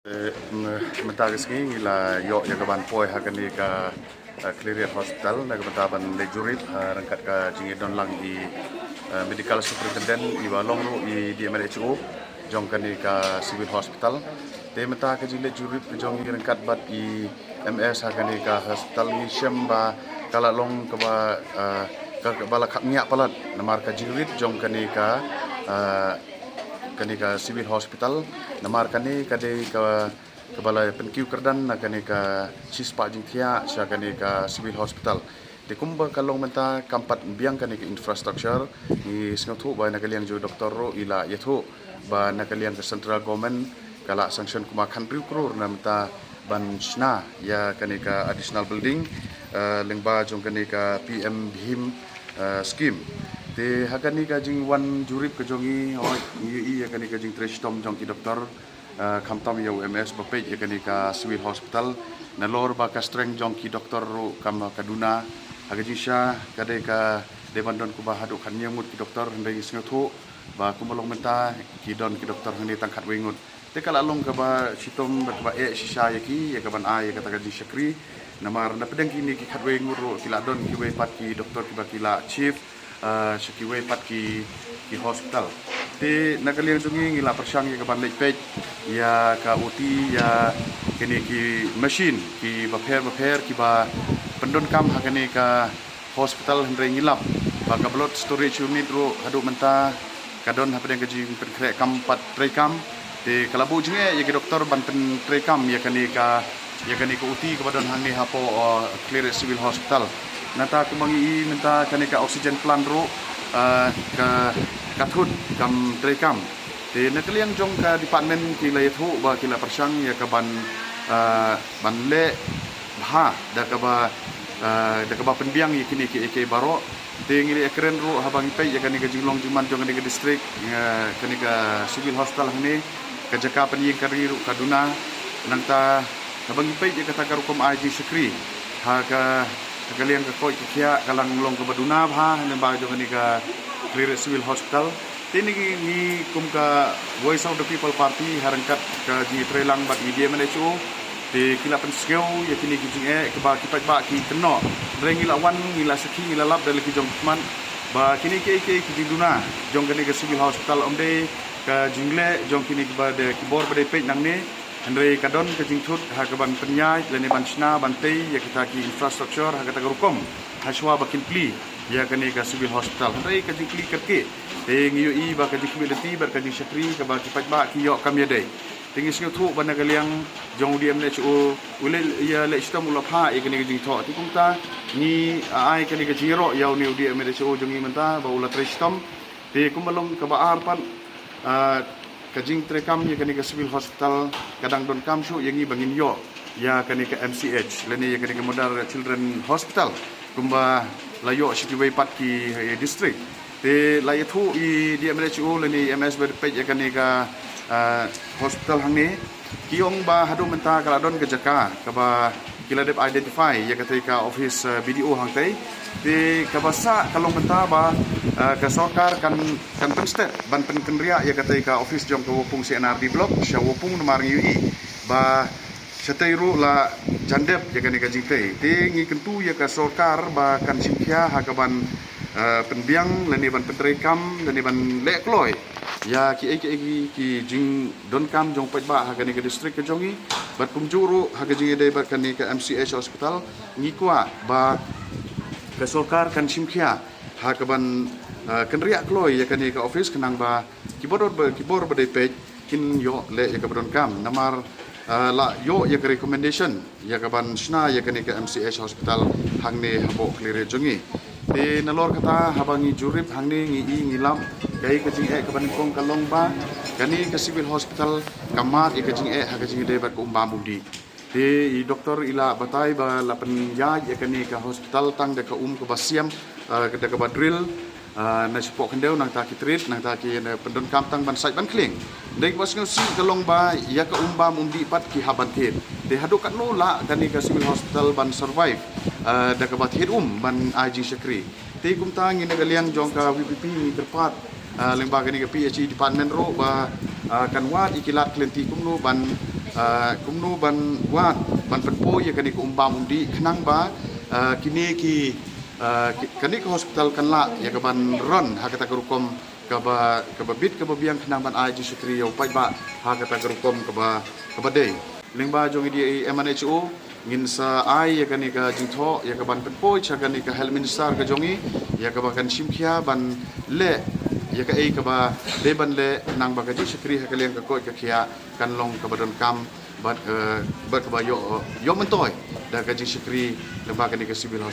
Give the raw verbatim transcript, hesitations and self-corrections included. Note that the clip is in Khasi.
Eh, mm, mynta ka sngi ngi la ïoh ïa ka ban poi ha kane ka, eh, Khliehriat Hospital na ka bynta ban leit jurip, eh, ryngkat ka jingïadon lang i, eh, Medical Superintendent i ba long ruh i D M H O jong kane ka Civil Hospital. Te mynta ka jingleit jurip ka jong i ryngkat bad i M S ha kane ka hospital ngi shem ba ka la long kaba, eh, ka, kaba la khapngiah palat namar ka jingrit jong kane ka, eh, kane ka Civil Hospital, namar kane ka dei ka, kaba la pynkiew kyrdan na kane ka shispah jingthiah sha kane ka Civil Hospital. Te kumba ka long mynta kam pat biang kane ka infrastructure, ngi sngewthuh ba na ka liang jong doktor ruh i la ïathuh ba na ka liang ka central government ka la sanction kumba khathynriew klur na mynta ban shna ïa kane ka additional building, eh, lyngba jong kane ka P M BHIM, eh, scheme. Te ha kane ka jingwan jurip ka jong ngi, hooid, ngi ïohi ïa kane ka jingtrei shitom jong ki doktor, eh, khamtam ïa u M S ba peit ïa kane ka Civil Hospital. Nalor ba ka strength jong ki doktor ruh kam ka duna. Ha ka jingshisha ka dei ka dei ban don kumba haduh khathynñiew ngut ki doktor, hynrei ngi sngewthuh ba kumba long mynta ki don ki doktor hangne tang khatwei ngut. Te ka la long kaba shitom bad kaba eh shisha ïa ki, ïa ka ban ai ïa kata ka jingshakri. Namar na pdeng kine ki khatwei ngut ruh ki la don kiwei pat ki doktor kiba ki la shift, eh, sha kiwei pat ki, ki hospital. Te na ka liang jong ngi ngi la pyrshang ïa ka ban leit peit ïa ka O T, ïa kine ki machine kiba pher bapher kiba pyndonkam ha kane ka hospital, hynrei ngi lap ba ka blood storage unit ruh haduh mynta ka don hapdeng ka jingpynkhreh kam pat treikam. Te ka la buh jingeh ïa ki doktor ban pyntreikam ïa kane ka, ïa kane ka O T kaba don hangne hapoh, uh, Khliehriat Civil Hospital. Nangta kumba ngi i mynta kane ka oxygen plant ruh, uh, ka, ka thut kam treikam. Te na ka liang jong ka department ki la ïathuh ba ki la pyrshang ïa ka ban, uh, ban leh bha da kaba, eh, da kaba pynbiang ïa kine kiei kiei baroh. Te ngi la ïakren ruh haba ngi peit ïa kane ka jinglong jingman jong kane ka district, eh, kane ka Civil Hospital hangne, ka jaka pynïeng ka ri ruh ka duna. Nangta haba ngi peit ïa kata ka rukom ai jingshakri ha ka, ha ka liang ka koit ka khiah ka la long kaba duna bha lyngba jong kane ka Khliehriat Civil Hospital. Te ngi, ngi kum ka Voice of the People Party ha ryngkat ka jingïatreilang bad i D M H O, te ki la pynsngew ïa kine ki jingeh kiba ki paidbah ki kynnoh. Hynrei ngi la wan, ngi la sakhi, ngi la lap da la ki jong ki khmat ba kine kiei kiei ki jingduna jong kane ka Civil Hospital ym dei ka jingleh jong kine kiba dei ki bor ba dei peit nangne. Hynrei ka don ka jingthut ha ka ban pynïaid lane ban shna ban tei ïa kita ki infrastructure ha kata ka rukom ha shuwa ba kin plie ïa kane ka Civil Hospital. Hynrei ka jingplie kyrkieh, te ngi ïohi ba ka jingkhmih lynti bad ka jingshakri kaba ki paidbah ki ïoh kam ïadei. Te ngi sngewthuh ba na ka liang jong u D M H O u leh ïa leh shitom u la phah ïa kane ka jingthoh. Te kumta ngi ai kane ka jingïaroh ïa une u D M H O jong ngi mynta ba u la trei shitom. Te kumba long kaba ar pat, ah, ka jingtreikam ïa kane ka Civil Hospital ka dang donkam shuh ïa ngi ba ngin ïoh ïa kane ka M C H lane ïa kane ka Mother Children Hospital kumba la ïoh sha kiwei pat ki, eh, district. Te la ïathuh i D M H O lane i M S ba peit ïa kane ka, ah, hospital hangne. Ki ong ba haduh mynta ka la don ka jaka kaba ki la dep identify ïa katei ka office, eh, B D O hangtei. Te kaba sah ka long mynta ba, eh, ka sorkar kan, kan pynstet ban pynkynriah ïa katei ka office jong ka Wapung C and R D Block sha Wapung namar ngi ïohi ba shatei ruh la jan dep ïa kane ka jingtei. Te ngi kyntu ïa ka sorkar ba kan shim khia ha ka ban, eh, pynbiang lane ban pyntreikam lane ban leh kloi ïa kiei kiei ki jingdonkam jong paidbah ha kane ka district ka jong ngi. Bad kumjuh ruh ha ka jingïadei bad kane ka M C H hospital, ngi kwah ba ka sorkar kan shim khia ha ka ban, eh, kynriah kloi ïa kane ka office khnang ba ki bor ba, ki bor ba dei peit kin ïoh leh ïa kaba donkam. Namar, eh, la ïoh ïa ka recommendation ïa ka ban shna ïa kane ka M C H hospital hangne hapoh Khliehriat jong ngi. Te nalor kata haba ngi jurip hangne ngi i ngi lap, kaei ka jingeh kaba nyngkong ka long ba kane ka Civil Hospital ka mad ïa ka jingeh ha ka jingïadei bad ka um bam um dih. Te i doktor i la batai ba la pynïaid ïa kane ka hospital tang da ka um kaba siam, eh, da kaba drill, eh, na shapoh khyndew nangta ki treat, nangta ki, eh, pyndonkam tang ban sait ban khlieng. Dei kaba sngewsih ka long ba ïa ka um bam um dih pat ki hap ban thied. Te haduh katno lah kane ka Civil Hospital ban survive, eh, da kaba thied um ban ai jingshakri. Te kumta ngi na ka liang jong ka V P P ngi kyrpad, ah, lyngba kane ka P H E department ruh ba, ah, kan wad ïa ki lad ki lynti kumno ban, Kumno ban wad ban pynpoi ïa kane ka um bam um dih khnang ba kine ki kane ka hospital kan lah ïa ka ban run ha kata ka rukom kaba kaba bit kaba biang khnang ban ai jingshakri ïa u paidbah ha kata ka rukom kaba kaba dei. Lyngba jong i D A M N H O ngin sa ai ïa kane ka jingthoh ïa ka ban pynpoi sha kane ka health minister ka jong i ïa kaba kan shim khia ban leh ïa kaei kaba dei ban leh khnang ba ka jingshakri ha ka liang ka koit ka khiah kan long kaba donkam bad bad kaba ïoh ïoh myntoi da ka jingshakri lyngba kane ka civil hospital.